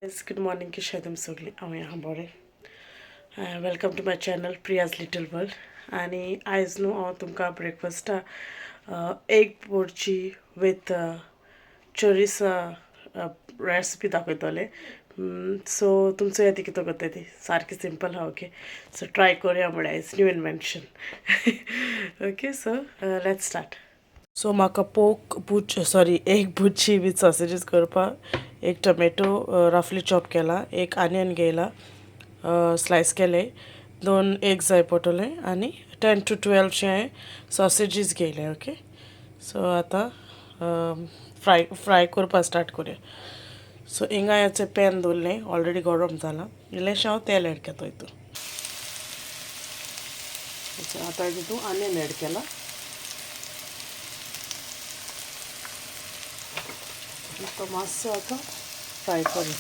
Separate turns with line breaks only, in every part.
Yes, good morning कशें तुमी सगळीं. हांव आहा बरें. Welcome to my channel Priya's little world. आनी आयज न्हू हांव तुमकां ब्रेकफास्टा एग बोर्ची विथ चोरीस रेसिपी दाखयतले. सो तुमचो येता कितें करता ती सारकी सिंपल आहा. ओके, सो ट्राय करुया म्हळ्यार it's new invention. Okay, so let's start. So म्हाका पोक बुच सॉरी एग बुची विथ सॉसेजीस करपाक एक टोमॅटो रफली चॉप केला, एक आनियन घेयला स्लायस केले, 2 एग जाय पडटले आनी 10 to 12 हांवें सॉसेजीस घेयले. ओके, सो आतां फ्राय करपाक स्टार्ट करुया. सो हिंगा हांवें पॅन दवरलें, ऑलरेडी गरम जालां. इल्लेंशें हांव तेल एड केता हितून. आतां तितून आनियन एड केला. तो मातसो आतां फ्राय करूं.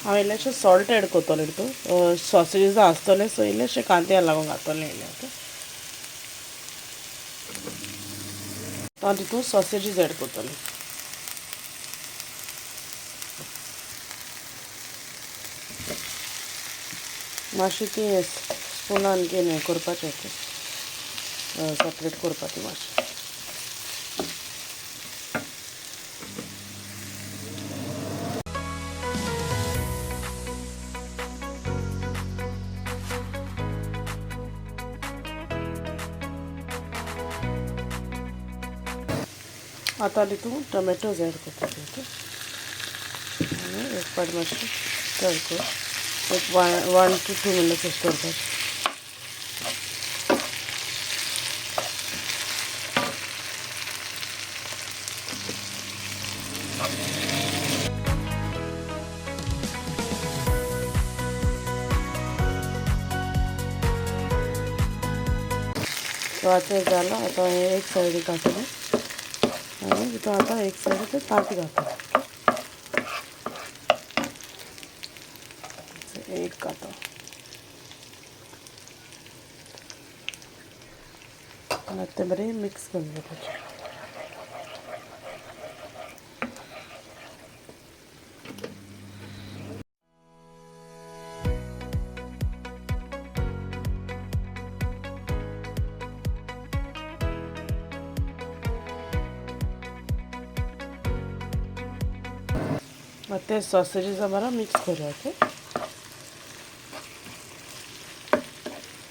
हांव इल्लेशें सॉल्ट एड करतलें हितून. सॉसेजीस आसतलें, सो इल्लेशें कांद्या लागून घातलें इल्लें. ओके, हांव तितून सॉसेजीस एड करतलें. मातशें ती स्पुनान घेवन हें करपाचें. ओके, सेपरेट करपाचें मातशें. आतां तितून टोमॅटोज एड करता. ओके, आनी एक पाट मातशें स्टर कर, एक 1 to 2 minutes अशें करपाचें. सो आतां जालां. आतां हें एक सायडीक घातलें आनी तितून आतां एक सायडीक तें तांती घातलें. एक घातो आनी आतां तें बरें मिक्स करून घेवपाचें. ते सॉसेजीस बरें मिक्स करूया. ओके,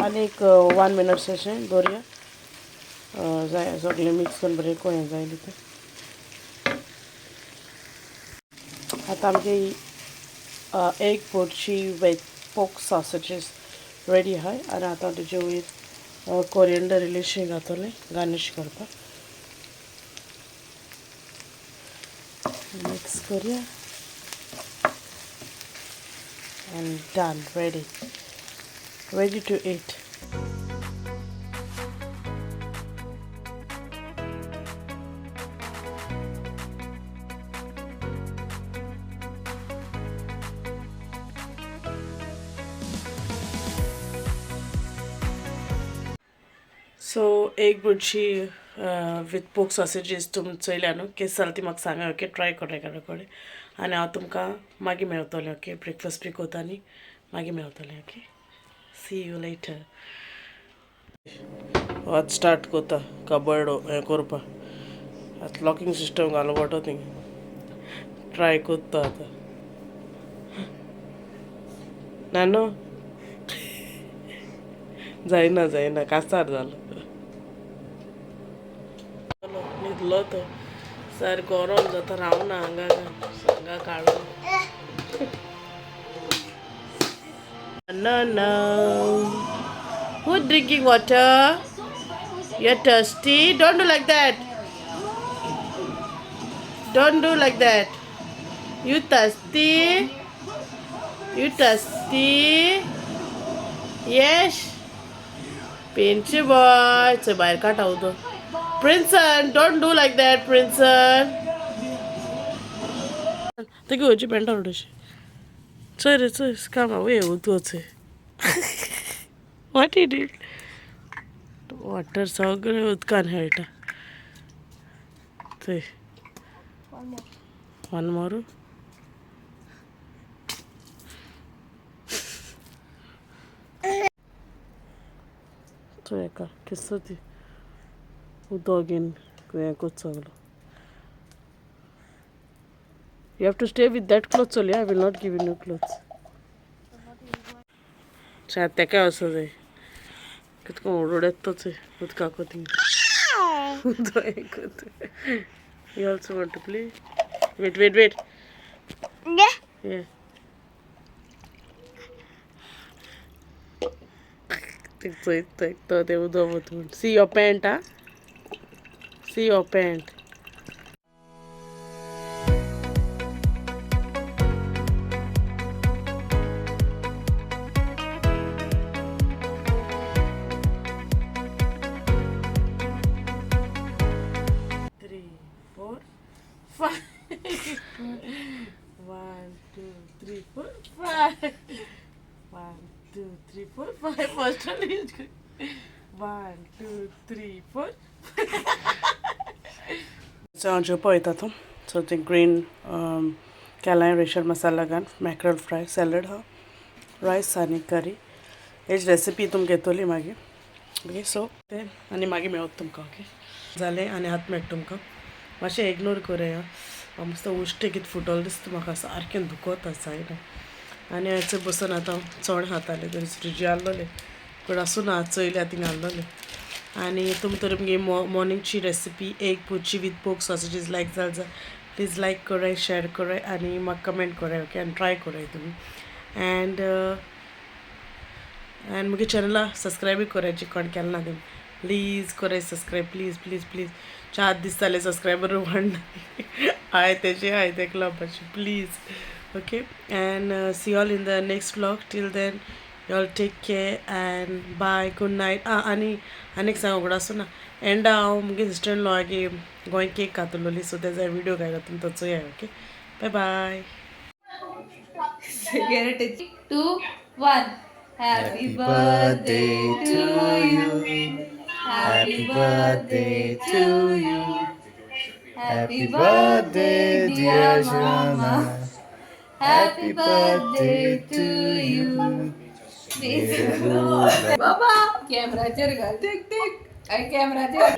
आनी एक 1 मिनट अशें दवरुया जाय सगळें मिक्स करून बरें हें जाय तितून. आतां आमगे egg bhurji with pork sausages ready आहाय. आनी आतां तेजे वयर कोरियंडर इल्लेशें घातलें गार्नीश करपाक. मिक्स करुया and done, ready to eat. So egg bhurji with pork sausages तुम चोयल्या न्हू, केस जालें ती म्हाका सांगा. ओके, ट्राय करा घरा कडेन आनी हांव तुमकां मागीर मेळटलें. ओके, ब्रेकफास्ट बी करता आनी मागीर मेळटलें. Okay, see you later. आतां स्टार्ट करता कबर्ड हें करपाक. आतां लॉकींग सिस्टम घालूं पडटा थिंगा. ट्राय करता आतां. नानू जायना जायना कासार जालो, न्हिदलो तो. सारको गरम जाता, रावना हांगा हांगा काडून. No, no. Who drinking water? You're thirsty? Don't do like that. Don't do like that. You thirsty? You thirsty? Yes. Pinch boy. चोय भायर काडटा उदक. Princeton, don't do like that, Princeton. तेगे खंयची पेंटार उडोवची. चोय रे चोय, काम वय उदक. What he did? Water सगळें उदकान खेळटा थंय. One more. चोय एका किसो ती उदक घेवन हें कोत सगलो. You have to stay with that clothes only. I will not give you new clothes. तेका वचो जाय कितको ओडोडेत तोच उदकाक thing. You also want to play? Wait, wait, wait. Yeah. चोयत तो ते उदक वतून. See your pant, ah. See your pant. Three, four, five. 1, 2, 3, 4, 5. 1, 2, 3, 4, 5. First one is good. 1, 2, 3, 4. So हांव जेवपा वयता तूं. सो ते ग्रीन केलां रेशर मसाला घाल, मॅकरल फ्राय, सॅलड हा, रायस आनी करी. हेज रेसिपी तुमकां येतली मागीर. ओके, सो ते आनी मागीर मेळत तुमकां. ओके, जालें आनी हात मेळटा तुमकां. मातशें इग्नोर करया. मस्त उश्टें कितें फुटोलें दिसता म्हाका, सारकें दुखत जायना. आनी हांयचे बसून आतां चोण खातालें, तरी फ्रिजी आहलोलें पूण आसूं ना, चोयल्या थिंगा आहलोलें. आनी तुमी तर मुगे मॉर्निंगची recipe egg bhurji with pork sausages like जाल जाल्यार प्लीज लायक कराय, शेअर कराय आनी म्हाका कमेंट कराय. ओके, आनी ट्राय कराय तुमी. एंड एंड मुगे चॅनला सबस्क्रायबूय कराय, जे कोण केलें ना तुमी प्लीज कराय सबस्क्रायब, प्लीज प्लीज प्लीज. 4 दीस जाले सबस्क्रायबर वाडना. हाय तेजे हाय तेका लावपाचें please. Okay, and see all in the next vlog. Till then you all take care and bye, good night. आं, आनी आनीक सांग उगडासूं ना, एंडा हांव मुगे sister in law Goem cake खातलोली, सो तेजो विडियो घायला, तुमी तो चोया. Okay, bye bye.
2, 1. Happy birthday to you.
Happy birthday to you. Happy birthday, dear Jana. Happy birthday to you.
बाबा कॅमेराचेर घाल. टिक टिक आई कॅमेराचेर.